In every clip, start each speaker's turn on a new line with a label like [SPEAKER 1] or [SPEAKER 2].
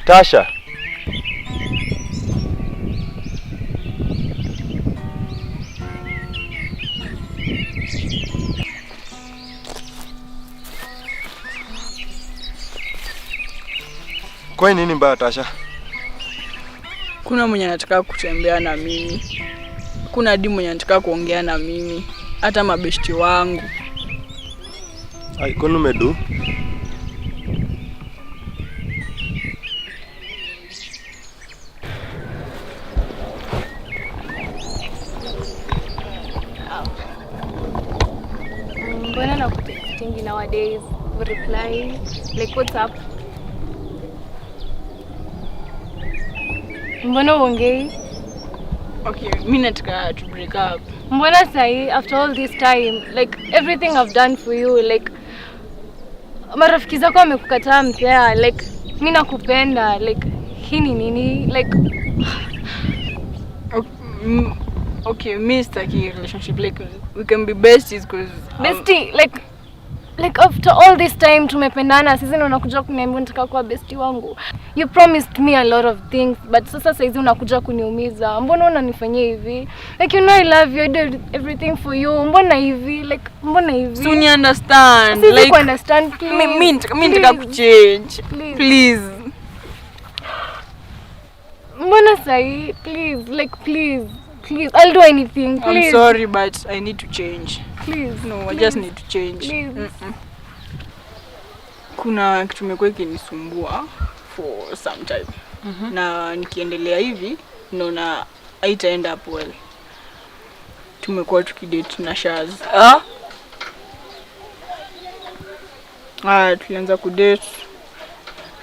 [SPEAKER 1] Tasha. Kwa nini mbaya Tasha?
[SPEAKER 2] Kuna mwenye anataka kutembea na mimi. Kuna hadi mwenye anataka kuongea na mimi, hata mabeshti wangu.
[SPEAKER 1] Ai, kwani umedu?
[SPEAKER 3] Mbona nakutextingi nowadays? Reply like what's up? Mbona uongei?
[SPEAKER 2] Okay, mi nataka to break up.
[SPEAKER 3] Mbona sahi after all this time, like everything I've done for you, like marafiki zako wamekukataa mpea, like mi nakupenda, like hii ni nini? Like
[SPEAKER 2] Okay, mi sitaki relationship, like we can be besties cause
[SPEAKER 3] bestie, like after all this time tumependana, sisi ndio unakuja kuniambia unataka kuwa bestie wangu. You promised me a lot of things, but sasa saizi unakuja kuniumiza. Mbona unanifanyia hivi? Like you know I love you, I did everything for you. Mbona hivi? Like mbona hivi?
[SPEAKER 2] So you understand,
[SPEAKER 3] Siwezi
[SPEAKER 2] like
[SPEAKER 3] ku-understand, please.
[SPEAKER 2] mi nataka
[SPEAKER 3] Please.
[SPEAKER 2] kuchange.
[SPEAKER 3] Please.
[SPEAKER 2] Please.
[SPEAKER 3] Mbona sahi? Please, like please. Please, I'll do anything. Please.
[SPEAKER 2] I'm sorry but I need to change.
[SPEAKER 3] Please.
[SPEAKER 2] No, I just need to change.
[SPEAKER 3] Please.
[SPEAKER 2] Kuna kitu imekuwa ikinisumbua for some time. Na nikiendelea hivi naona haitaend up well. Tumekuwa tukidate na Shaz.
[SPEAKER 4] Ah?
[SPEAKER 2] Ah, tulianza kudate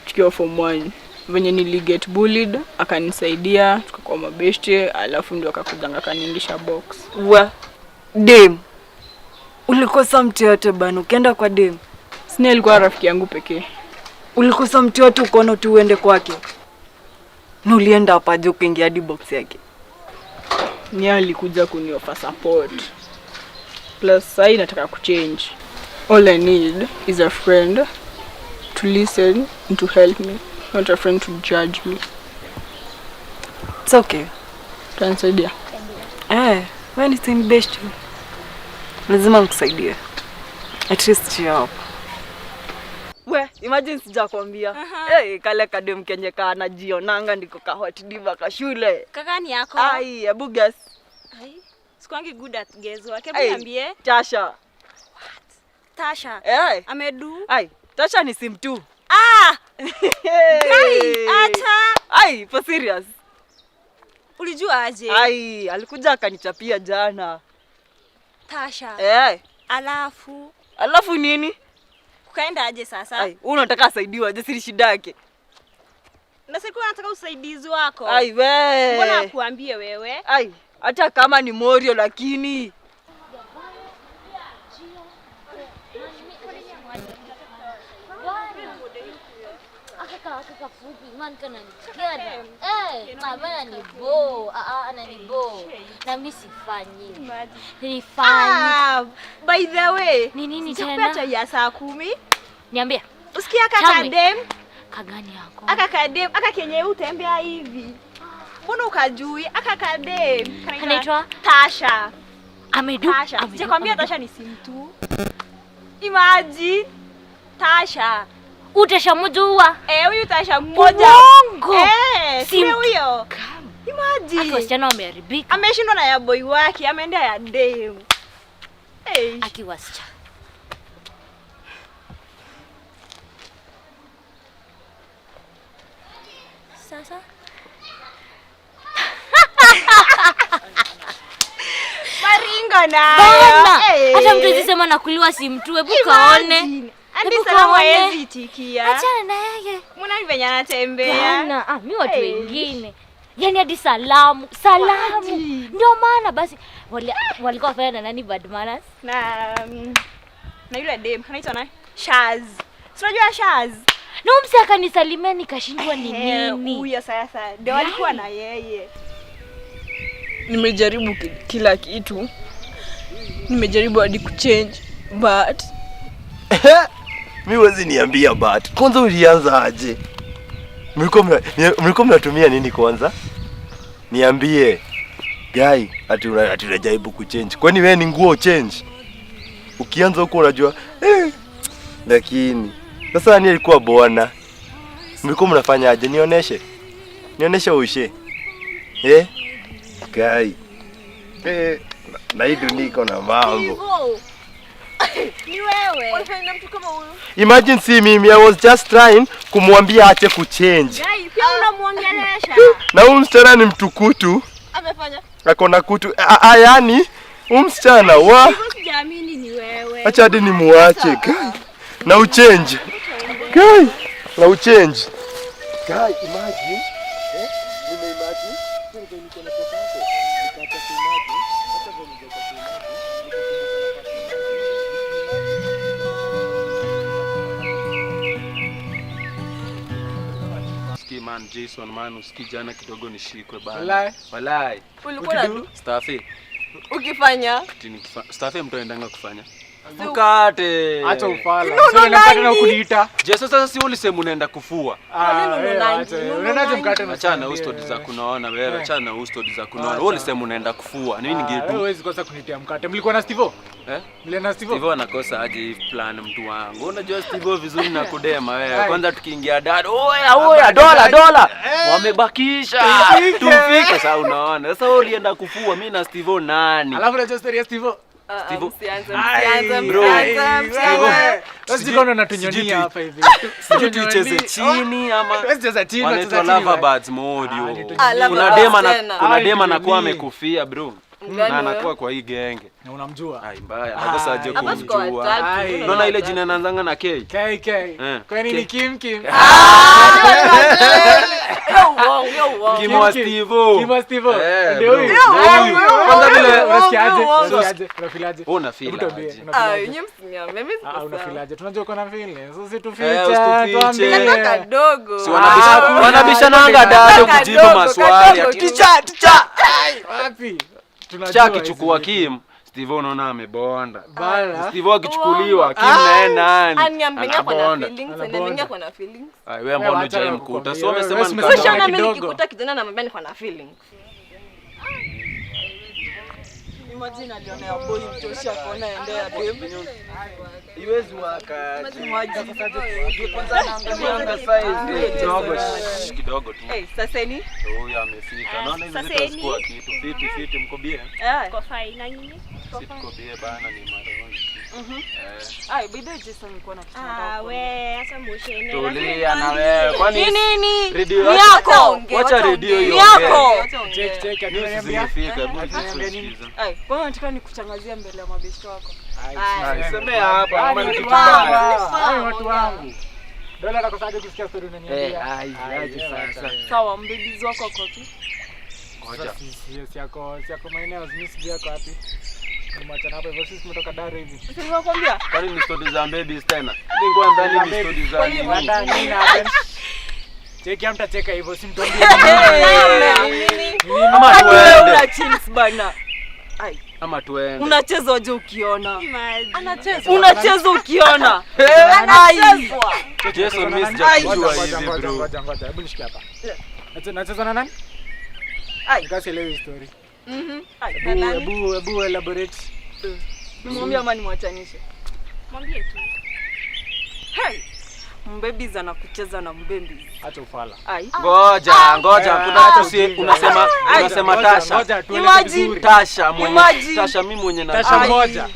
[SPEAKER 2] tukiwa form 1. Venye niliget bullied akanisaidia, tukakuwa mabeshte, alafu ndio akakujanga akaniingisha box.
[SPEAKER 4] Wa dem. Ulikosa mtu yote bana, ukienda kwa dem.
[SPEAKER 2] Sina, alikuwa rafiki yangu pekee.
[SPEAKER 4] Ulikosa mtu yote ukaona tu uende kwake. Na ulienda hapa aje ukaingia hadi box yake?
[SPEAKER 2] Ni yeye alikuja kuniofa support. Plus sasa nataka kuchange. All I need is a friend to listen and to help me, not a friend to judge me.
[SPEAKER 4] It's okay.
[SPEAKER 2] Utanisaidia?
[SPEAKER 4] Wewe ni team best. Lazima nikusaidie. At least cheer up. We, imagine sijakwambia. Hey, kale kadem kenye kanajionanga ndiko ka hot diva ka shule.
[SPEAKER 5] Kaka ni yako.
[SPEAKER 4] Ai, hebu guess.
[SPEAKER 5] Ai, sikuangi good at guess work. Hebu
[SPEAKER 4] Ai,
[SPEAKER 5] niambie.
[SPEAKER 4] Tasha.
[SPEAKER 5] What? Tasha.
[SPEAKER 4] Eh.
[SPEAKER 5] Amedu.
[SPEAKER 4] Ai, Tasha ni sim tu.
[SPEAKER 5] Ah!
[SPEAKER 4] Hey.
[SPEAKER 5] Ata.
[SPEAKER 4] Ai, for serious.
[SPEAKER 5] Ulijua aje?
[SPEAKER 4] Ai, alikuja akanichapia jana.
[SPEAKER 5] Tasha.
[SPEAKER 4] Eh.
[SPEAKER 5] Alafu.
[SPEAKER 4] Alafu nini?
[SPEAKER 5] Kukaenda aje sasa?
[SPEAKER 4] Ai, wewe unataka asaidiwe aje? Si shida yake.
[SPEAKER 5] Na siku anataka usaidizi wako.
[SPEAKER 4] Ai we.
[SPEAKER 5] Mbona akuambie wewe?
[SPEAKER 4] Ai, hata kama ni Morio lakini.
[SPEAKER 6] Akaka fupi man kananichekea. Bana ni bo. Anani bo. Na mimi sifanyi. Nifanyi.
[SPEAKER 5] By the way,
[SPEAKER 6] Ni nini
[SPEAKER 5] sikupea
[SPEAKER 6] tena?
[SPEAKER 5] chai ya saa 10.
[SPEAKER 6] Niambie.
[SPEAKER 5] Usikia aka
[SPEAKER 6] Tell me.
[SPEAKER 5] kadem?
[SPEAKER 6] Kagani yako?
[SPEAKER 5] Aka kadem, aka kenye utembea hivi. Mbona ukajui? Aka kadem.
[SPEAKER 6] Kanaitwa
[SPEAKER 5] Tasha.
[SPEAKER 6] Amedu.
[SPEAKER 5] Tasha.
[SPEAKER 6] Amedu.
[SPEAKER 5] Sijakwambia
[SPEAKER 6] Amedu.
[SPEAKER 5] Tasha ni simtu. Imagine Tasha.
[SPEAKER 6] Utasha mjua.
[SPEAKER 5] Huyu Tasha mmoja.
[SPEAKER 6] Uongo.
[SPEAKER 5] Si huyo. Imagine.
[SPEAKER 6] Aki wasichana wameharibika.
[SPEAKER 5] Ameshindwa na ya boy wake, ameenda ya dem. Hey.
[SPEAKER 6] Aki wasichana. Sasa
[SPEAKER 5] Maringo nayo.
[SPEAKER 6] Bana,
[SPEAKER 5] Hey.
[SPEAKER 6] hata mtu hawezi sema nakuliwa si mtu, hebu kaone.
[SPEAKER 5] Imagine. Hadi
[SPEAKER 6] Hebu
[SPEAKER 5] salamu
[SPEAKER 6] kaone.
[SPEAKER 5] hawezi itikia.
[SPEAKER 6] Achana na yeye.
[SPEAKER 5] Mbona ni venye anatembea?
[SPEAKER 6] Bana, mi watu
[SPEAKER 5] Hey.
[SPEAKER 6] wengine. Yaani hadi salamu, salamu. Ndio maana basi walikuwa wafanya na nani bad manners?
[SPEAKER 5] Na yule dem anaitwa nani? Shaz. Si unajua Shaz?
[SPEAKER 6] Na msi akanisalimia nikashindwa ni nini.
[SPEAKER 5] Huyo sasa ndio alikuwa na yeye.
[SPEAKER 2] Nimejaribu kila kitu. Nimejaribu hadi kuchange but
[SPEAKER 1] Mi huwezi niambia but. Kwanza ulianza aje? Mlikuwa mnatumia nini kwanza? Niambie. Guy, ati unajaribu kuchange. Kwani wewe ni nguo change? Ukianza huko unajua lakini sasa nani alikuwa bwana? Mlikuwa mnafanya aje? Nionyeshe. Nionyeshe ushe. Guy. Na hii dunia iko na mambo.
[SPEAKER 3] Ni wewe.
[SPEAKER 5] Unafanya mtu kama huyu.
[SPEAKER 1] Imagine si mimi, I was just trying kumwambia aache kuchange.
[SPEAKER 5] Guy, pia unamuongelesha.
[SPEAKER 1] Na huyu msichana ni mtukutu.
[SPEAKER 5] Amefanya.
[SPEAKER 1] Ako na kutu. Yaani huyu msichana wa
[SPEAKER 5] Sijaamini ni wewe.
[SPEAKER 1] acha hadi nimuache. Guy. Na uchange. Guy. Na uchange. Guy, imagine. Nime imagine. Niko na pesa yako. Nikaacha kuimagine. Hata vile ningekuwa kuimagine.
[SPEAKER 7] Usikii man, Jason man, usikii jana kidogo nishikwe bana.
[SPEAKER 8] Walai.
[SPEAKER 7] Walai.
[SPEAKER 4] Ulikuwa na
[SPEAKER 7] Stafi.
[SPEAKER 4] ukifanya
[SPEAKER 7] Stafi mtu aendanga kufanya. Mkate.
[SPEAKER 8] Acha ufala. Sio mkate na kuniita.
[SPEAKER 7] Jason sasa si ulisema unaenda kufua.
[SPEAKER 8] Unaendaje mkate na
[SPEAKER 7] Achana ustori za kunaona wewe, achana ustori za kunaona. Wewe ulisema unaenda kufua. Nini ningedu?
[SPEAKER 8] Wewe huwezi kosa kunitia mkate. Mlikuwa na Steve? Mlienda Steve?
[SPEAKER 7] Steve anakosa aje hii plan mtu wangu. Unajua Steve vizuri na kudema wewe. Kwanza tukiingia dad, oya oya dola. Wamebakisha. Tufike sasa unaona. Sasa wewe ulienda kufua, mimi na Steve nani?
[SPEAKER 8] Alafu unajua story ya Steve?
[SPEAKER 4] Msianze.
[SPEAKER 7] Sijui tuicheze chini ama wanaitwa Lava Birds modio. Kuna dema anakuwa amekufia bro. Na anakuwa kwa hii genge.
[SPEAKER 8] Na unamjua?
[SPEAKER 7] Ai mbaya, nakosa aje kumjua. Unaona ile jina inaanzanga na K.
[SPEAKER 8] K K. Kwani ni Kim Kim?
[SPEAKER 7] Kim wa Steve.
[SPEAKER 8] Kim wa Steve. Ndio huyu.
[SPEAKER 7] Kwanza vile
[SPEAKER 8] unasikiaje? Unasikiaje?
[SPEAKER 7] Una feel aje?
[SPEAKER 4] Ah, nyinyi msiniambie mimi siko.
[SPEAKER 8] Ah, una feel aje? Tunajua uko na feelings. Sisi tufiche. Tuambie.
[SPEAKER 4] Nataka kadogo.
[SPEAKER 7] Si wanabishananga dado kujibu maswali.
[SPEAKER 1] Teacher, teacher.
[SPEAKER 8] Wapi?
[SPEAKER 7] Tunajua akichukua Kim, Steve unaona amebonda. Steve akichukuliwa Kim naye nani?
[SPEAKER 5] Aniambia kwa na feelings, aniambia kwa na feelings.
[SPEAKER 7] Ai wewe mbona hujamkuta? Sio umesema
[SPEAKER 5] nikakata. Sasa mimi nikikuta kijana na mwambia niko na feelings.
[SPEAKER 4] Imagine aliona ya boy mtoshi akaona endea babe.
[SPEAKER 7] Iwezi waka.
[SPEAKER 4] Imagine
[SPEAKER 7] kwanza anaangalia size kidogo kidogo tu.
[SPEAKER 4] Eh, sasa ni
[SPEAKER 7] huyu amefika. Naona hizi vitu hazikuwa kitu. Fiti fiti mko bie.
[SPEAKER 5] Kwa fine na nyinyi?
[SPEAKER 7] Sisi tuko bie bana ni maroni.
[SPEAKER 4] Ai, by the way Jason nilikuwa na kitu nataka.
[SPEAKER 5] Ah, we acha mushene.
[SPEAKER 7] Tulia na wewe. Kwani
[SPEAKER 4] nini?
[SPEAKER 7] Redio
[SPEAKER 4] ni yako.
[SPEAKER 7] Wacha redio hiyo.
[SPEAKER 4] Ni yako.
[SPEAKER 8] Check check
[SPEAKER 7] ataniambia. Nimefika.
[SPEAKER 4] Ai, kwa nini unataka nikuchangazia mbele ya mabeshte wako?
[SPEAKER 7] Ai, semea hapa kama ni kitu mbaya.
[SPEAKER 8] Ai, watu wangu. Dola atakosaje kusikia story unaniambia?
[SPEAKER 7] Ai, aje sasa.
[SPEAKER 4] Sawa, mbabies wako wako wapi?
[SPEAKER 7] Ngoja.
[SPEAKER 8] Si yako maeneo, mimi sijui yako wapi. Nimewachana hapo hivyo, sisi tumetoka Dar hivi.
[SPEAKER 4] Si nimekuambia?
[SPEAKER 7] Kwani ni story za babies tena? Nilikuwa ndani ni story za nini?
[SPEAKER 8] Cheki hamtacheka hivyo, si mtuambie.
[SPEAKER 7] Ama tuende.
[SPEAKER 4] Una chills bana. Ai.
[SPEAKER 7] Ama tuende.
[SPEAKER 4] Unachezwa je ukiona?
[SPEAKER 5] Anachezwa.
[SPEAKER 4] Unachezwa ukiona. Anachezwa.
[SPEAKER 7] Jason mimi sijakujua hivi bro.
[SPEAKER 8] Ngoja, hebu nishikie hapa. Nachezwa na nani?
[SPEAKER 4] Ai.
[SPEAKER 8] Nikasielewi story.
[SPEAKER 4] Ai.
[SPEAKER 8] Hebu elaborate.
[SPEAKER 4] Nimwambie ama nimwachanishe?
[SPEAKER 5] Mwambie tu.
[SPEAKER 4] Hey. Mbabies anakucheza na mbabies.
[SPEAKER 8] Acha ufala.
[SPEAKER 4] Ai.
[SPEAKER 7] Ngoja, ngoja. Kuna hata si unasema Tasha.
[SPEAKER 4] Imagine
[SPEAKER 7] Tasha mwenye. Tasha mimi mwenye na
[SPEAKER 8] Tasha moja.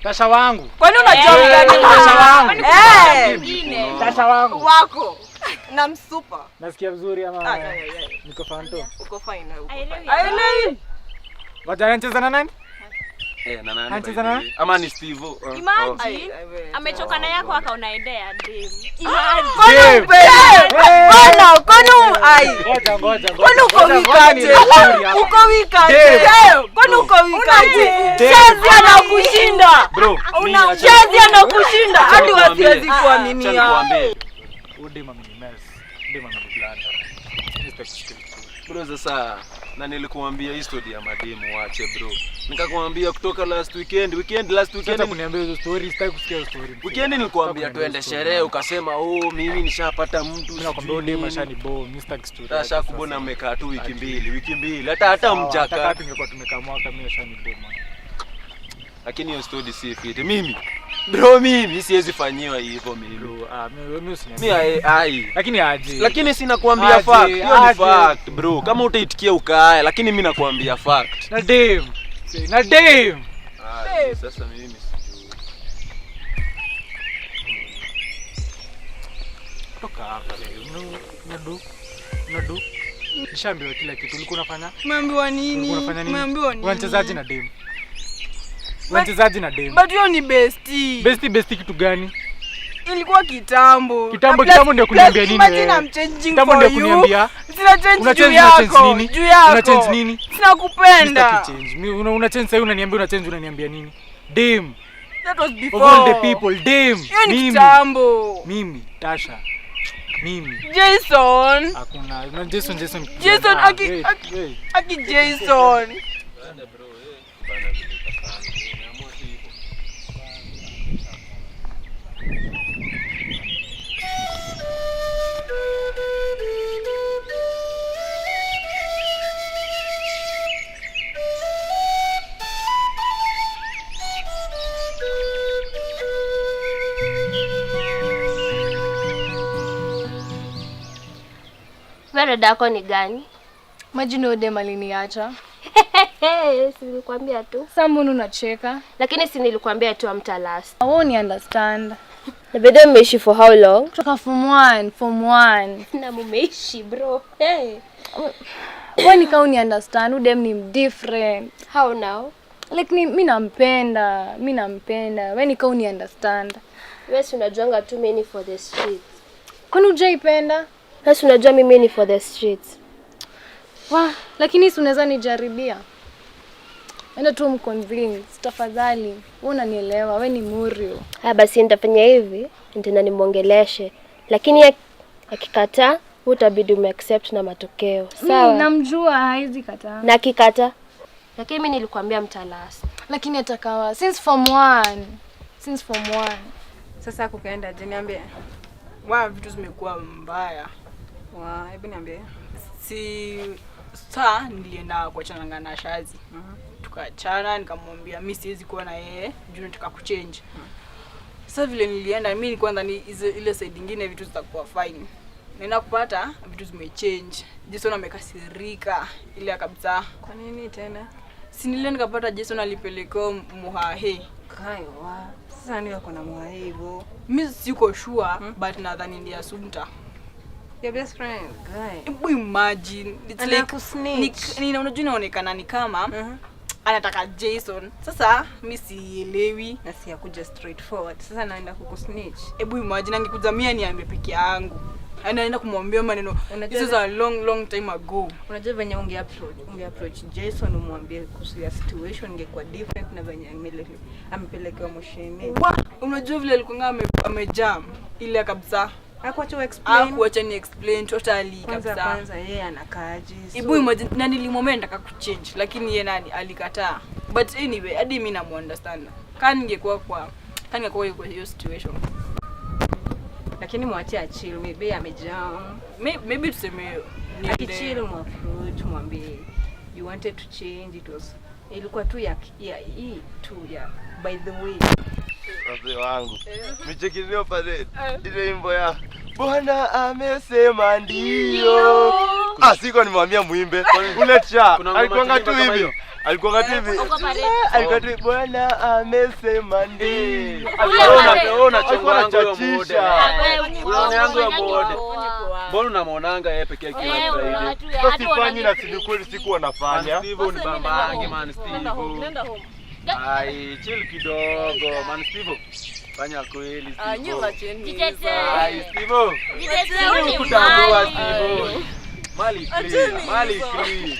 [SPEAKER 8] Tasha wangu.
[SPEAKER 4] Kwani unajua mgani
[SPEAKER 8] Tasha wangu?
[SPEAKER 4] Eh.
[SPEAKER 8] Tasha wangu.
[SPEAKER 4] Wako. Na msupa.
[SPEAKER 8] Nasikia vizuri ama niko fanto?
[SPEAKER 4] Uko fine. Aelewi.
[SPEAKER 8] Ngoja anacheza na nani?
[SPEAKER 7] Na nani?
[SPEAKER 8] Anacheza na nani?
[SPEAKER 7] Ama ni Steve.
[SPEAKER 5] Imagine amechoka na yako akaona endea dem.
[SPEAKER 8] Imagine.
[SPEAKER 4] Bana, kwani ai.
[SPEAKER 8] Ngoja.
[SPEAKER 4] Kwani uko wikaje? Uko wikaje? Kwani uko wikaje? Chezi anakushinda.
[SPEAKER 7] Bro,
[SPEAKER 4] Chezi anakushinda hadi wasiwezi kuaminia.
[SPEAKER 8] Udem amenimess. Udem ameniblanda.
[SPEAKER 7] Bro, sasa Na nilikuambia hii story ya mademu wache bro. Nikakwambia kutoka last weekend, weekend last
[SPEAKER 8] Sasa
[SPEAKER 7] weekend
[SPEAKER 8] kuniambia hizo story, sitaki kusikia hizo story.
[SPEAKER 7] Weekend nilikuambia tuende sherehe ukasema oh mimi nishapata mtu.
[SPEAKER 8] Mimi nakwambia
[SPEAKER 7] sijui
[SPEAKER 8] dem
[SPEAKER 7] nini.
[SPEAKER 8] ashani bo, mimi sitaki story.
[SPEAKER 7] Sasa kubona mmekaa tu wiki mbili, wiki mbili. Hata hata
[SPEAKER 8] Hata
[SPEAKER 7] mjaka.
[SPEAKER 8] kama tungekuwa tumekaa mwaka mimi ashani bo man.
[SPEAKER 7] Lakini hiyo story si fit. Mimi bro, mimi siwezi fanyiwa hivyo mimi.
[SPEAKER 8] Bro, ah mimi usiniambie.
[SPEAKER 7] Mimi ai, ai.
[SPEAKER 8] Lakini aje.
[SPEAKER 7] Lakini si nakwambia
[SPEAKER 8] Aje,
[SPEAKER 7] fact. Hiyo ni
[SPEAKER 8] aje.
[SPEAKER 7] fact bro. Kama utaitikia ukae, lakini mimi nakwambia fact.
[SPEAKER 8] Na dem. Na dem.
[SPEAKER 7] Ah, sasa mimi sijui.
[SPEAKER 8] Toka hapa leo. Unadu. Unadu. Nishaambiwa kila kitu. Ulikuwa unafanya?
[SPEAKER 2] Umeambiwa nini?
[SPEAKER 8] Ulikuwa unafanya nini?
[SPEAKER 2] Umeambiwa nini?
[SPEAKER 8] Unachezaje na dem? Unachezaje na dem?
[SPEAKER 2] But hiyo ni bestie.
[SPEAKER 8] Bestie bestie kitu gani?
[SPEAKER 2] Ilikuwa kitambo.
[SPEAKER 8] Kitambo
[SPEAKER 2] Na plus-
[SPEAKER 8] kitambo ndio kuniambia
[SPEAKER 2] plus
[SPEAKER 8] nini?
[SPEAKER 2] Imagine
[SPEAKER 8] wewe?
[SPEAKER 2] I'm changing
[SPEAKER 8] Kitambo
[SPEAKER 2] for
[SPEAKER 8] ndio
[SPEAKER 2] you.
[SPEAKER 8] kuniambia.
[SPEAKER 2] Sina change
[SPEAKER 8] Una
[SPEAKER 2] juu
[SPEAKER 8] change una change
[SPEAKER 2] yako.
[SPEAKER 8] nini?
[SPEAKER 2] Juu yako.
[SPEAKER 8] Una change nini?
[SPEAKER 2] Sina kupenda.
[SPEAKER 8] Sitaki change. Mimi una change sasa unaniambia una change unaniambia nini? Dem.
[SPEAKER 2] That was
[SPEAKER 8] Of
[SPEAKER 2] before.
[SPEAKER 8] all the people, dem.
[SPEAKER 2] Hiyo ni
[SPEAKER 8] Mimi.
[SPEAKER 2] kitambo.
[SPEAKER 8] Mimi, Tasha. Mimi.
[SPEAKER 2] Jason.
[SPEAKER 8] Hakuna. Na Jason Jason.
[SPEAKER 2] Jason
[SPEAKER 8] Ah,
[SPEAKER 2] aki
[SPEAKER 8] wait,
[SPEAKER 2] aki,
[SPEAKER 8] wait.
[SPEAKER 2] aki Jason.
[SPEAKER 9] Wewe dada yako ni gani?
[SPEAKER 3] Imagine huyo dem aliniacha.
[SPEAKER 9] Si nilikwambia tu.
[SPEAKER 3] Sasa mbona unacheka?
[SPEAKER 9] Lakini si nilikwambia tu amtalast.
[SPEAKER 3] I won't understand.
[SPEAKER 9] Na bado mmeishi for how long?
[SPEAKER 3] Kutoka form 1, form 1.
[SPEAKER 9] Na mumeishi bro. Hey.
[SPEAKER 3] Wewe ni kama uni understand, huyu dem ni different.
[SPEAKER 9] How now?
[SPEAKER 3] Like ni mimi nampenda, mimi nampenda. Wewe ni kama uni understand.
[SPEAKER 9] Wewe si unajuanga tu mimi ni for the streets.
[SPEAKER 3] Kwani hujaipenda?
[SPEAKER 9] Wewe si unajua mimi ni for the streets.
[SPEAKER 3] Wah, lakini si unaweza nijaribia. Enda tu mconvince tafadhali. Wewe unanielewa, wewe ni Murio.
[SPEAKER 9] Haya basi nitafanya hivi, nitaenda nimuongeleshe. Lakini akikataa, utabidi umeaccept na matokeo. Sawa?
[SPEAKER 3] Mimi namjua haizi kataa.
[SPEAKER 9] Na akikataa. Lakini mimi nilikwambia mtalast.
[SPEAKER 3] Lakini atakawa since form 1. Since form 1.
[SPEAKER 10] Sasa kukaenda je, niambie.
[SPEAKER 2] Wa vitu zimekuwa mbaya.
[SPEAKER 10] Wa, hebu niambie.
[SPEAKER 2] Si saa nilienda kuachana na Shazi. Tukaachana, nikamwambia mimi siwezi kuwa na yeye juu nataka kuchange. Sasa vile nilienda mimi nilikuwa nadhani ile side nyingine vitu zitakuwa fine. Naenda kupata vitu zimechange. Jason amekasirika ile kabisa.
[SPEAKER 10] Kwa nini tena?
[SPEAKER 2] Si nilienda nikapata Jason alipelekwa Muhahe.
[SPEAKER 10] Kaiwa. Sasa ndio kuna Muhahe hivyo.
[SPEAKER 2] Mimi siko sure but nadhani ndiye Assumpta.
[SPEAKER 10] Your best friend guy.
[SPEAKER 2] Hebu imagine it's like ni unajua inaonekana ni kama anataka Jason. Sasa mimi sielewi
[SPEAKER 10] na si akuja straightforward. Sasa naenda kukusnitch.
[SPEAKER 2] Hebu imagine angekuja mimi niambie peke yangu. Anaenda kumwambia maneno. This is a long long time ago.
[SPEAKER 10] Unajua venye unge approach Jason umwambie kuhusu ya situation ingekuwa different na venye amepelekewa moshini.
[SPEAKER 2] Wa, unajua vile alikuwa amejam ile kabisa.
[SPEAKER 10] Hakuacha explain.
[SPEAKER 2] Hakuacha ni explain totally
[SPEAKER 10] kwanza,
[SPEAKER 2] kabisa.
[SPEAKER 10] Kwanza yeye anakaaje?
[SPEAKER 2] Hebu imagine na nilimwambia nataka kuchange lakini yeye nani alikataa. But anyway, hadi mimi namu understand. Kama ningekuwa kwa hiyo situation.
[SPEAKER 10] Lakini mwache achill, maybe amejam.
[SPEAKER 2] Maybe tuseme
[SPEAKER 10] akichill mwapproach mwambie you wanted to change, it was ilikuwa tu ya hii tu ya by the way.
[SPEAKER 1] Wazee wangu. Michekilio pale ile wimbo ya Bwana amesema ndio. Ah, siko nimwambia muimbe. Ule cha alikuwa tu hivi. Alikuwa tu hivi. Alikuwa tu Bwana amesema ndio. Alikuwa anachachisha.
[SPEAKER 7] Unaona yangu ya muode. Mbona unamuonanga yeye peke yake kila Friday?
[SPEAKER 1] Sasa sifanyi na silikuli sikuwa nafanya.
[SPEAKER 7] Steve ni bambange man Steve. Ai, chill kidogo man Steve. Fanya kweli Steve. Ai Steve. Steve kutambua Steve. Mali clean, mali clean.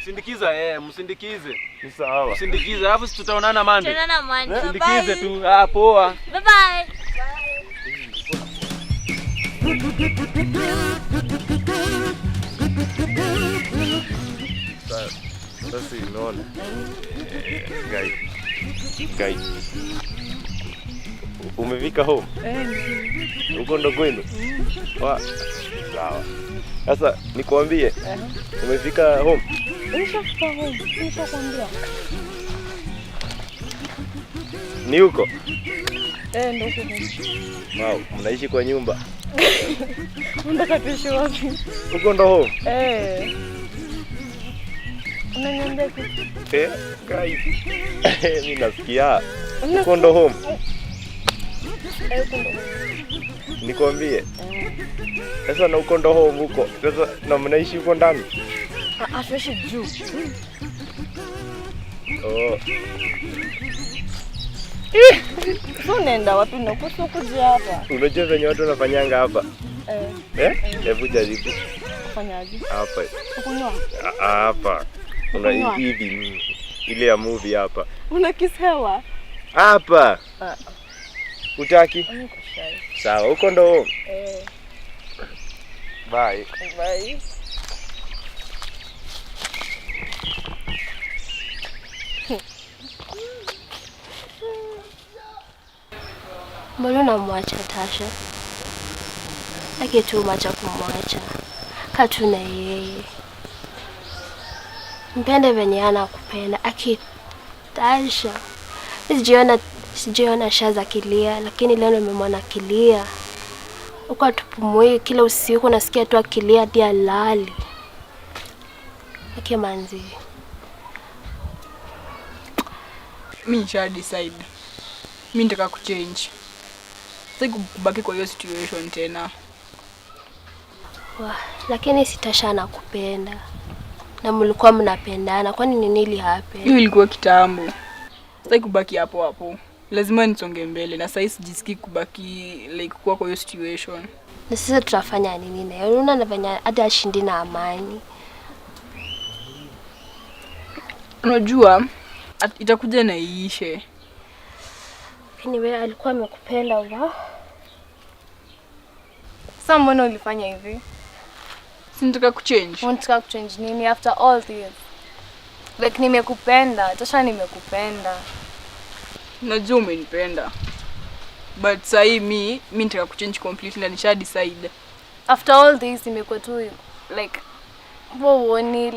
[SPEAKER 7] Sindikiza yeye, msindikize.
[SPEAKER 1] Ni sawa.
[SPEAKER 7] Msindikize, alafu tutaonana Monday.
[SPEAKER 6] Tutaonana Monday.
[SPEAKER 7] Sindikize tu. Ah, poa.
[SPEAKER 6] Bye bye.
[SPEAKER 1] Sasa unaona. Guy. Guy. Umefika home? Uko ndo kwenu? Wa. Sawa. Sasa nikuambie. Umefika home?
[SPEAKER 3] Nishafika home. Nishakwambia.
[SPEAKER 1] Ni huko?
[SPEAKER 3] Ndo huko.
[SPEAKER 1] Wow, mnaishi kwa nyumba.
[SPEAKER 3] Unataka tuishi wapi?
[SPEAKER 1] Huko ndo home?
[SPEAKER 3] Unaniambia kitu?
[SPEAKER 1] Guys. Mimi nasikia. Huko ndo home.
[SPEAKER 3] Huko ndo.
[SPEAKER 1] Nikwambie. Sasa na huko ndo home huko. Sasa na mnaishi huko ndani?
[SPEAKER 3] Tuishi juu.
[SPEAKER 1] Oh.
[SPEAKER 4] So unaenda wapi na kuja hapa?
[SPEAKER 1] Unajua venye watu wanafanyanga hapa? Hebu jaribu.
[SPEAKER 4] Kufanyaje?
[SPEAKER 1] Hapa.
[SPEAKER 4] Kunywa?
[SPEAKER 1] Hapa. Una hivi ile ya movie hapa.
[SPEAKER 4] Una kiss hewa?
[SPEAKER 1] Hapa. Utaki? Sawa, huko ndo. Bye.
[SPEAKER 4] Bye.
[SPEAKER 9] Mbona unamwacha Tasha? Akitumacha kumwacha. Kaa na yeye. Mpende venye anakupenda. Aki Tasha. Sijiona Shaza akilia, lakini leo nimemwona akilia. Huko atupumui kila usiku nasikia tu akilia hadi alali. Aki manzi.
[SPEAKER 2] Mimi nisha decide. Mimi nataka kuchange. Sitaki kubaki kwa hiyo situation tena.
[SPEAKER 9] Wah, lakini si Tasha anakupenda. Na mlikuwa mnapendana, kwani nini ili happen?
[SPEAKER 2] Hiyo ilikuwa kitambo. Sitaki kubaki hapo hapo. Lazima nisonge mbele na sasa sijisikii kubaki like kuwa kwa hiyo situation.
[SPEAKER 9] Na sasa tutafanya nini naye? Unaona anafanya hata ashindi na amani.
[SPEAKER 2] Unajua itakuja na iishe.
[SPEAKER 9] Anyway, alikuwa amekupenda wa?
[SPEAKER 3] Sasa mbona ulifanya hivi?
[SPEAKER 2] Si nataka kuchange.
[SPEAKER 3] Unataka kuchange nini after all this? Like nimekupenda, Tasha nimekupenda.
[SPEAKER 2] Najua umenipenda. But sahi mi nataka kuchange completely na nisha decide.
[SPEAKER 3] After all this imekuwa tu like woni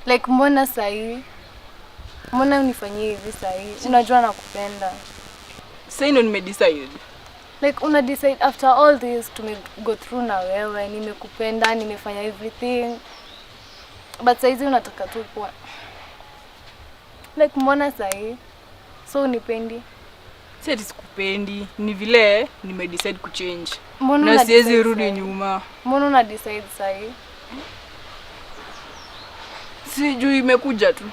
[SPEAKER 3] like mbona sahi? Mbona unifanyie hivi sahi? Unajua nakupenda.
[SPEAKER 2] Sasa ndo nimedecide.
[SPEAKER 3] Like una decide after all this tume go through na wewe, nimekupenda, nimefanya everything. But saizi unataka tu kuwa like mbona sahi? So unipendi?
[SPEAKER 2] Si ati sikupendi, ni vile nimedecide kuchange.
[SPEAKER 3] Mbona
[SPEAKER 2] na siwezi rudi nyuma.
[SPEAKER 3] Mbona una decide sahi?
[SPEAKER 2] Sijui imekuja tu.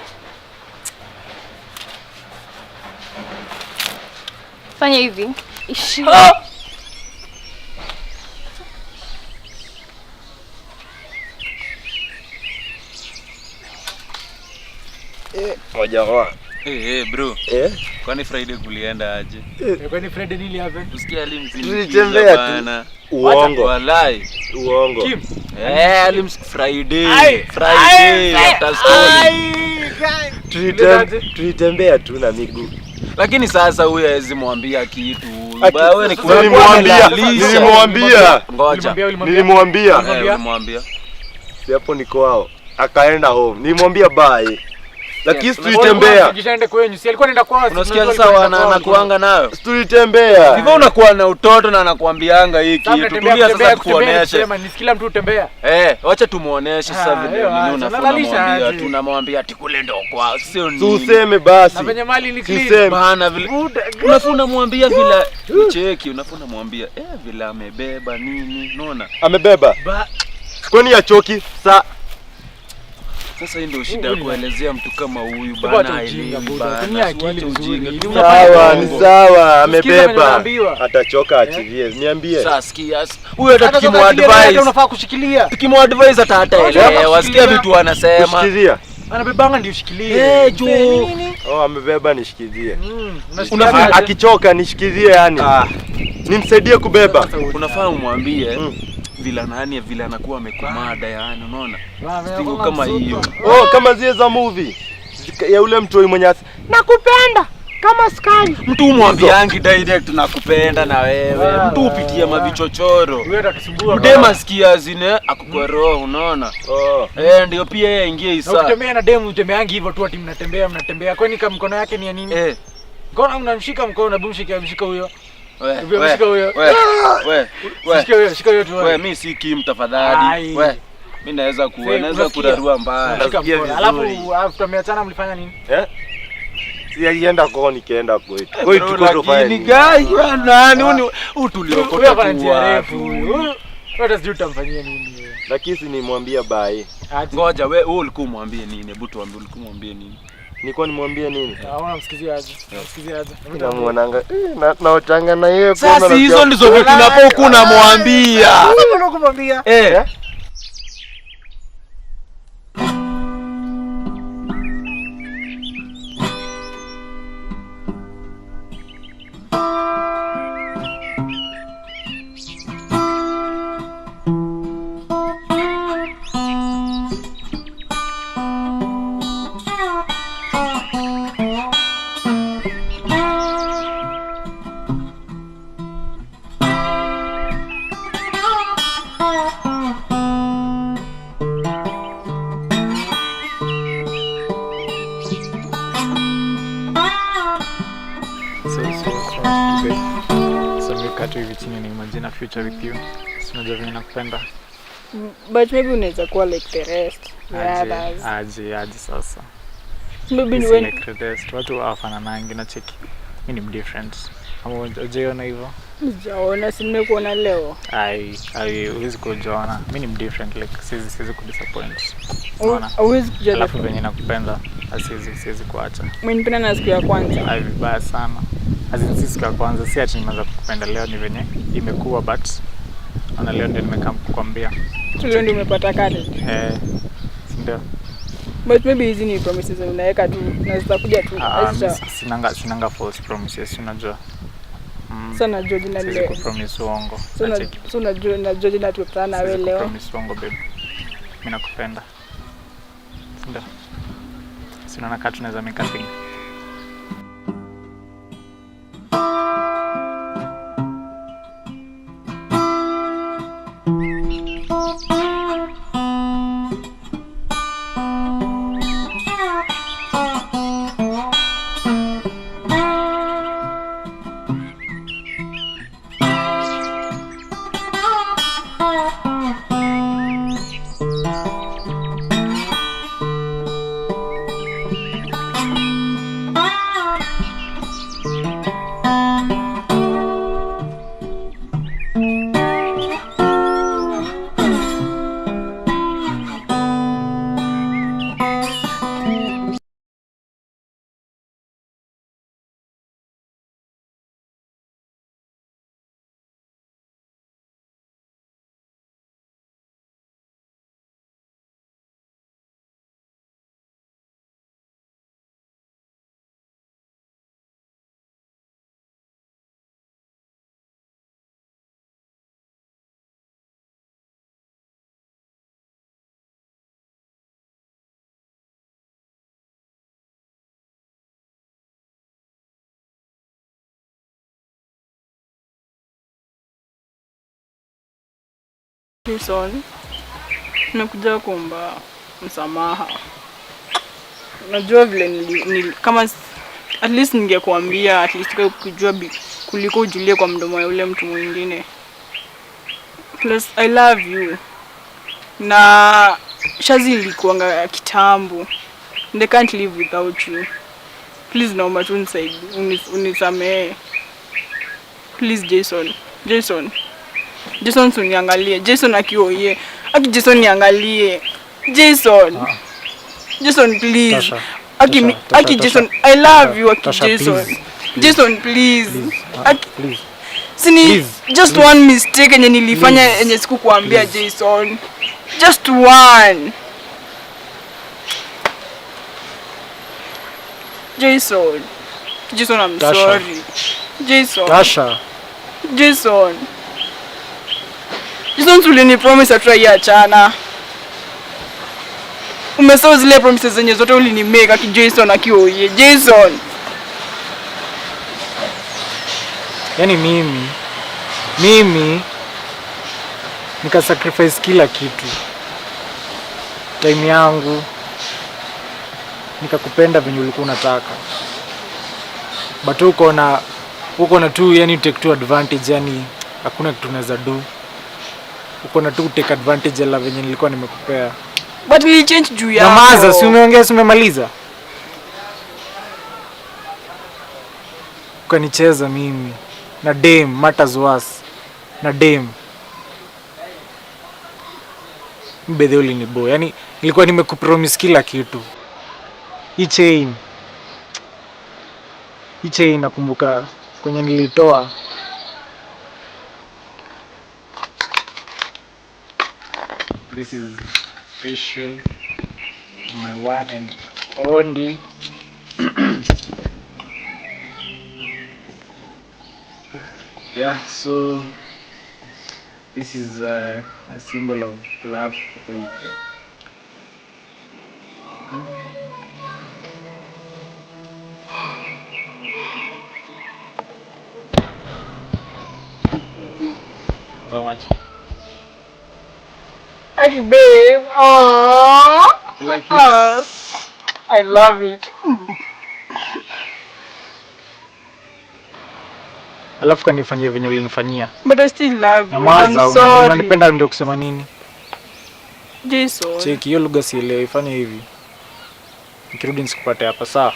[SPEAKER 3] Fanya hivi. Ishi.
[SPEAKER 1] Moja wa.
[SPEAKER 7] Bro. Kwani Friday kulienda aje?
[SPEAKER 8] Kwani Friday nili happen?
[SPEAKER 7] Usikia alimzidi.
[SPEAKER 1] Tulitembea tu. Uongo.
[SPEAKER 7] Walai.
[SPEAKER 1] Uongo.
[SPEAKER 8] Kim.
[SPEAKER 7] Friday. Friday after school.
[SPEAKER 1] Tulitembea tu na miguu.
[SPEAKER 7] Lakini sasa huyu hawezi mwambia kitu.
[SPEAKER 1] Wewe ni nilimwambia. Nilimwambia.
[SPEAKER 7] Ngoja.
[SPEAKER 1] Nilimwambia.
[SPEAKER 7] Nilimwambia.
[SPEAKER 1] Si hapo niko wao. Akaenda home. Nilimwambia bye. Lakini tulitembea.
[SPEAKER 8] Kishaenda kwenyu. Si alikuwa anaenda kwao.
[SPEAKER 7] Unasikia sasa anakuanga nayo.
[SPEAKER 1] Tulitembea.
[SPEAKER 7] Hivyo unakuwa na utoto na anakuambianga hii kitu. Tulia sasa tukuoneshe.
[SPEAKER 8] Ni kila mtu utembea.
[SPEAKER 7] Wacha tumuoneshe sasa vile nini unafuna. Tunamwambia ati kule ndo kwao. Sio nini.
[SPEAKER 1] Useme basi.
[SPEAKER 8] Na venye mali ni clean.
[SPEAKER 7] Bana vile. Unafuna mwambia vile cheki, unafuna mwambia vile amebeba nini. Unaona?
[SPEAKER 1] Amebeba. Kwani ya choki sa
[SPEAKER 7] Sasa hii ndio shida ya kuelezea mtu kama huyu bana.
[SPEAKER 8] Tumia akili vizuri.
[SPEAKER 1] Sawa, ni sawa, amebeba. Atachoka achilie. Niambie.
[SPEAKER 7] Sasa sikia. Huyu hata tukimuadvise
[SPEAKER 8] unafaa kushikilia.
[SPEAKER 7] Tukimuadvise hata hataelewa. Sikia vitu anasema.
[SPEAKER 1] Kushikilia.
[SPEAKER 8] Anabebanga ndio ushikilie.
[SPEAKER 7] Juu.
[SPEAKER 1] Oh, amebeba nishikilie. Unafaa akichoka nishikilie yani. Nimsaidie kubeba.
[SPEAKER 7] Unafaa umwambie Vile nani vile anakuwa amekumada yani, unaona? Stingo kama hiyo.
[SPEAKER 1] Oh, kama zile za movie. Ya ule mtoi mwenye nakupenda kama sukari.
[SPEAKER 7] Mtu umwambiangi direct nakupenda na wewe. Mtu upitia mavichochoro.
[SPEAKER 8] Wewe atakusumbua.
[SPEAKER 7] Mdema sikia zine akukwa roho, unaona?
[SPEAKER 1] Oh.
[SPEAKER 7] Eh, ndio pia yeye aingie isa.
[SPEAKER 8] Na ukitembea na demu utembeangi hivyo tu ati mnatembea mnatembea. Kwani kama mkono yake ni ya nini?
[SPEAKER 7] Eh.
[SPEAKER 8] Mkono mnamshika mkono, hebu mshike mshika huyo.
[SPEAKER 7] Wewe,
[SPEAKER 8] Shika huyo.
[SPEAKER 7] wewe, wewe.
[SPEAKER 8] Shika huyo, shika huyo tu.
[SPEAKER 7] Wewe mimi si Kim tafadhali. Wewe. Mimi naweza ku naweza kurarua mbaya.
[SPEAKER 8] Nasikia vizuri. Alafu after mmeachana mlifanya nini?
[SPEAKER 1] Eh? Si alienda kwao nikaenda kwetu. Kwetu tuko
[SPEAKER 7] Ni guy wewe nani uni utuliokota
[SPEAKER 8] tu njia refu. Huyu hata sijui utamfanyia nini wewe.
[SPEAKER 1] Lakini si nimwambia bye.
[SPEAKER 7] Ngoja wewe ulikuwa umwambie nini? Hebu tuambie ulikuwa umwambie nini?
[SPEAKER 1] Nilikuwa nimwambie nini?
[SPEAKER 8] Naona msikizia aje. Namsikizia aje.
[SPEAKER 1] Namuonanga na uchanga na yeye.
[SPEAKER 7] Sasa hizo ndizo vitu unapokuwa unamwambia.
[SPEAKER 8] Sasa unakumwambia.
[SPEAKER 7] Eh.
[SPEAKER 8] Future with you. Sinajua venye nakupenda.
[SPEAKER 2] But maybe unaweza kuwa like the rest. The others.
[SPEAKER 8] Aje, aje sasa.
[SPEAKER 2] Maybe ni when
[SPEAKER 8] like the rest. Watu hawafananangi na cheki. Mimi ni different. Ama hujaona hivyo?
[SPEAKER 2] Sijaona, si nimekuona leo.
[SPEAKER 8] Ai, ai huwezi kujiona. Mimi ni different like siwezi kudisappoint.
[SPEAKER 2] Huwezi kuja.
[SPEAKER 8] Alafu venye nakupenda, siwezi kuacha.
[SPEAKER 2] Umenipenda na siku ya kwanza.
[SPEAKER 8] Ai, vibaya sana. As siku ya kwanza si ati nimeanza kukupenda leo, ni venye imekuwa, but ana leo ndio nimekaa kukwambia.
[SPEAKER 2] Leo ndio umepata courage.
[SPEAKER 8] Eh, ndio.
[SPEAKER 2] But maybe hizi ni promises unaweka tu na zitakuja tu.
[SPEAKER 8] Sinanga false promises, unajua.
[SPEAKER 2] Sasa najua jina leo.
[SPEAKER 8] Siwezi kupromise uongo.
[SPEAKER 2] So najua na jina tukutana na wewe leo.
[SPEAKER 8] Siwezi kupromise uongo babe. Mimi nakupenda. Ndio. Sina na tunaweza make a thing.
[SPEAKER 2] Jason, nimekuja kuomba msamaha. Najua vile kama at least ningekuambia, at least kujua kuliko ujulie kwa mdomo ya ule mtu mwingine. Plus I love you. Na Shazi ilikuanga kitambo. They can't live without you. Please naomba tu unisaidie, unisamehe. Please Jason. Jason. Jason uniangalie. Jason akioye. Aki Jason niangalie. Jason. Jason please.
[SPEAKER 8] Tasha.
[SPEAKER 2] Aki
[SPEAKER 8] Tasha,
[SPEAKER 2] Aki
[SPEAKER 8] Tasha,
[SPEAKER 2] Jason,
[SPEAKER 8] Tasha.
[SPEAKER 2] I love you Aki
[SPEAKER 8] Tasha,
[SPEAKER 2] Jason.
[SPEAKER 8] Please.
[SPEAKER 2] Jason please.
[SPEAKER 8] Please.
[SPEAKER 2] Aki,
[SPEAKER 8] please.
[SPEAKER 2] Sini
[SPEAKER 8] please.
[SPEAKER 2] Just
[SPEAKER 8] please.
[SPEAKER 2] One mistake yenye nilifanya yenye sikukuambia Jason. Just one. Jason. Jason, I'm
[SPEAKER 8] Tasha.
[SPEAKER 2] Sorry. Jason.
[SPEAKER 8] Tasha.
[SPEAKER 2] Jason. Jason, ulini promise hatutaiachana. Umesahau zile promises zenye zote ulinimake aki Jason akiwa oye. Jason.
[SPEAKER 8] Yaani mimi nika sacrifice kila kitu, time yangu, nikakupenda venye ulikuwa unataka, but uko na tu, yani take tu advantage, yani hakuna kitu unaweza do, uko na tu take advantage ya love venye nilikuwa nimekupea.
[SPEAKER 2] But nilichange juu yako.
[SPEAKER 8] Nyamaza, si umeongea, si umemaliza? Ukanicheza mimi na dame, matters worse, na dame mbedhe ulinibo, yani nilikuwa nimekupromise kila kitu. Hii chain nakumbuka kwenye nilitoa. This is special, my one and only. Yeah, so this is a symbol of love for you. So much.
[SPEAKER 2] Hey, babe. Aww.
[SPEAKER 8] You like it?
[SPEAKER 2] I love it.
[SPEAKER 8] Alafu kanifanyia venye ulinifanyia.
[SPEAKER 2] But I still love you.
[SPEAKER 8] Nyamaza,
[SPEAKER 2] I'm sorry.
[SPEAKER 8] unanipenda ndio kusema nini?
[SPEAKER 2] Jason.
[SPEAKER 8] Cheki, hiyo lugha sielewi, fanya hivi. Nikirudi nisikupate hapa, sawa?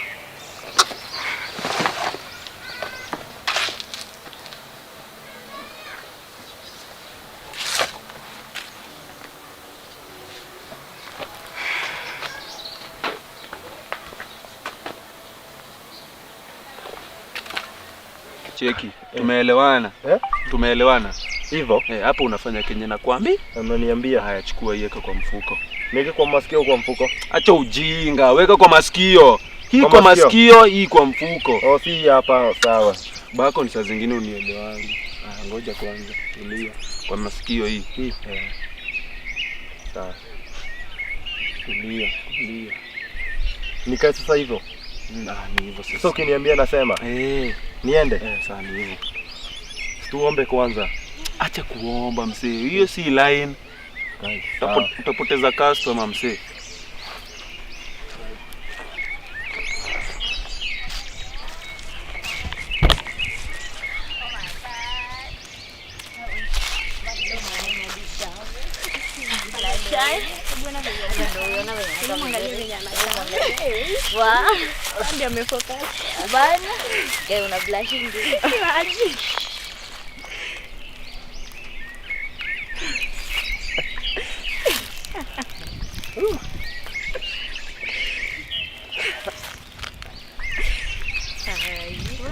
[SPEAKER 7] Cheki, tumeelewana.
[SPEAKER 1] Eh?
[SPEAKER 7] Tumeelewana.
[SPEAKER 1] Hivyo?
[SPEAKER 7] Eh, hapo unafanya kenye nakwambia.
[SPEAKER 1] Unaniambia.
[SPEAKER 7] Haya, chukua iweka kwa mfuko.
[SPEAKER 1] Niweke kwa masikio au kwa mfuko?
[SPEAKER 7] Acha ujinga, weka kwa masikio. Hii
[SPEAKER 1] Kwa
[SPEAKER 7] kwa
[SPEAKER 1] masikio?
[SPEAKER 7] masikio, hii kwa mfuko.
[SPEAKER 1] Oh, si hapa, sawa.
[SPEAKER 7] Bako ni saa zingine unielewangi. Ah, ngoja kwanza, tulia. Kwa masikio hii.
[SPEAKER 1] Hii.
[SPEAKER 7] Eh.
[SPEAKER 1] Sawa.
[SPEAKER 7] Tulia, tulia.
[SPEAKER 1] Nikae sasa hivyo.
[SPEAKER 7] Ah, ni hivyo sasa.
[SPEAKER 1] Sasa ukiniambia nasema.
[SPEAKER 7] Eh,
[SPEAKER 1] Niende.
[SPEAKER 7] eh, sasa ni hivyo.
[SPEAKER 1] Tuombe kwanza.
[SPEAKER 7] Acha kuomba msee, hiyo si line.
[SPEAKER 1] Sawa.
[SPEAKER 7] Utapoteza customer msee.
[SPEAKER 6] Bana. Guy, una blushing. Imagine.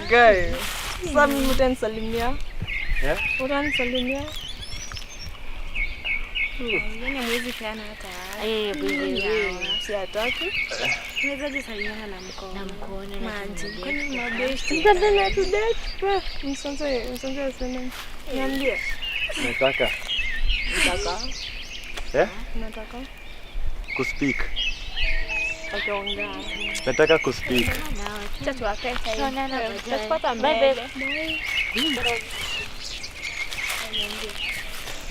[SPEAKER 2] Guy. Sasa mimi utanisalimia?
[SPEAKER 1] Eh?
[SPEAKER 2] Utanisalimia?
[SPEAKER 5] Yaani hamwezi peana hata
[SPEAKER 6] Eh, bwana.
[SPEAKER 2] Si hataki.
[SPEAKER 5] Mwezaje salimiana na mkono?
[SPEAKER 6] Na mkono na
[SPEAKER 5] Maji.
[SPEAKER 6] tunadate.
[SPEAKER 5] Kwani mabeshti?
[SPEAKER 2] Mtapenda tu date. We, msonze, msonze aseme. Niambie.
[SPEAKER 1] Nataka
[SPEAKER 2] Nataka.
[SPEAKER 1] Eh?
[SPEAKER 2] Nataka.
[SPEAKER 1] Kuspeak.
[SPEAKER 2] Utaongea.
[SPEAKER 1] Nataka kuspeak.
[SPEAKER 5] Acha tuwapee time.
[SPEAKER 6] Tuonana baadaye.
[SPEAKER 5] Tutakupata
[SPEAKER 6] Bye,
[SPEAKER 5] mbele.
[SPEAKER 6] babe.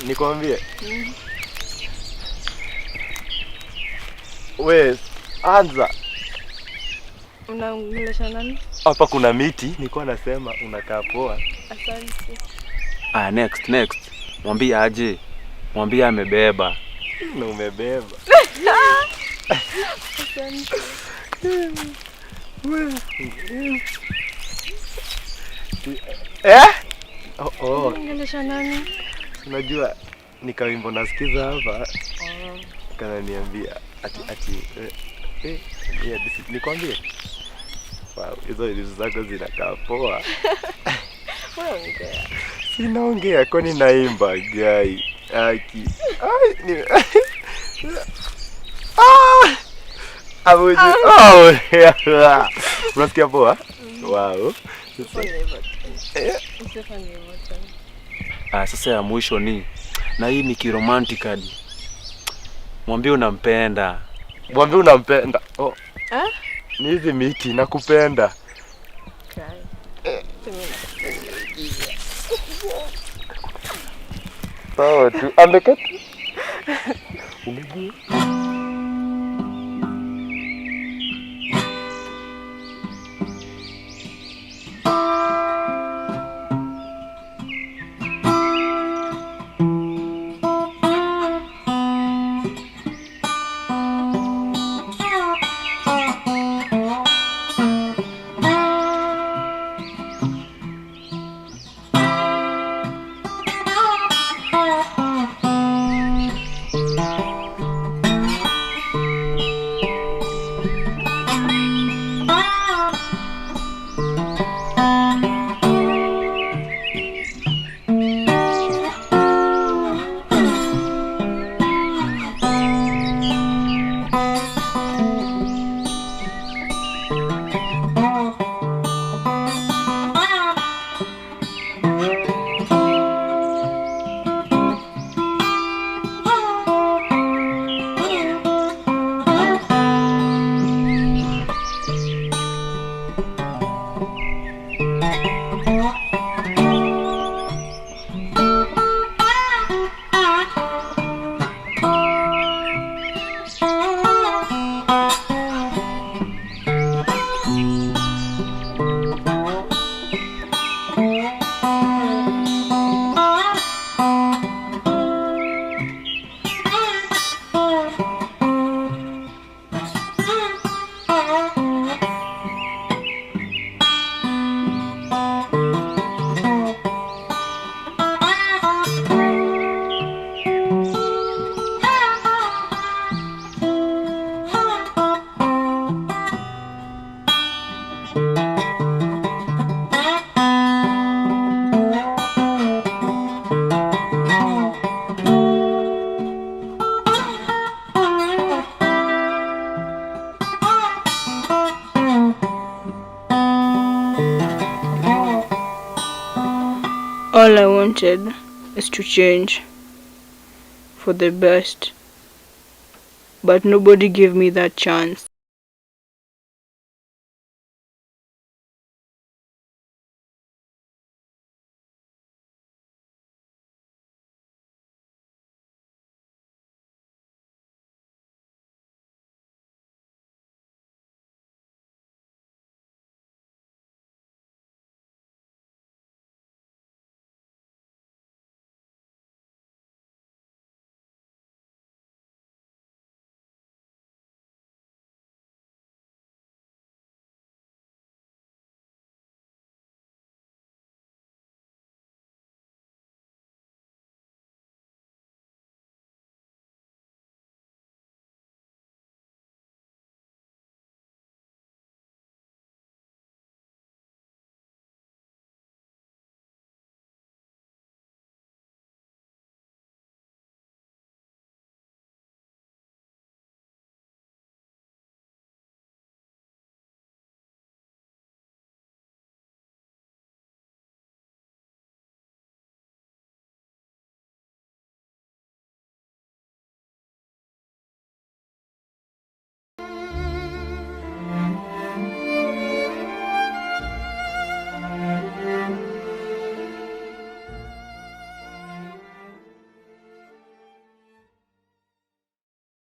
[SPEAKER 1] Nikwambie. We, anza.
[SPEAKER 2] Unaongelesha nani?
[SPEAKER 1] Hapa kuna miti, nilikuwa nasema unakaa poa.
[SPEAKER 2] Asante.
[SPEAKER 7] Ah, next, next. Mwambie aje. Mwambie amebeba.
[SPEAKER 1] Na umebeba.
[SPEAKER 2] Asante.
[SPEAKER 1] We. Eh? Oh, oh.
[SPEAKER 2] Unaongelesha nani?
[SPEAKER 1] Unajua nikawimbo nasikiza hapa. Kananiambia ati ati yeah, nikwambie. Wow, hizo hizo zako zinakaa poa.
[SPEAKER 2] Wewe ongea.
[SPEAKER 1] Sinaongea kwani naimba guy. Aki. Ai, ni Ah! Abuji. Oh. Unasikia poa? Wow.
[SPEAKER 2] Usifanye hivyo tena.
[SPEAKER 1] Eh,
[SPEAKER 2] Usifanye hivyo tena.
[SPEAKER 7] Ah, sasa ya mwisho ni Na hii ni kiromantically. Mwambie unampenda.
[SPEAKER 1] Mwambie unampenda. Oh.
[SPEAKER 2] Eh?
[SPEAKER 1] Ni hizi miti nakupenda. Sawa tu. Amekata. Umejua?
[SPEAKER 2] All I wanted is to change for the best, but nobody gave me that chance.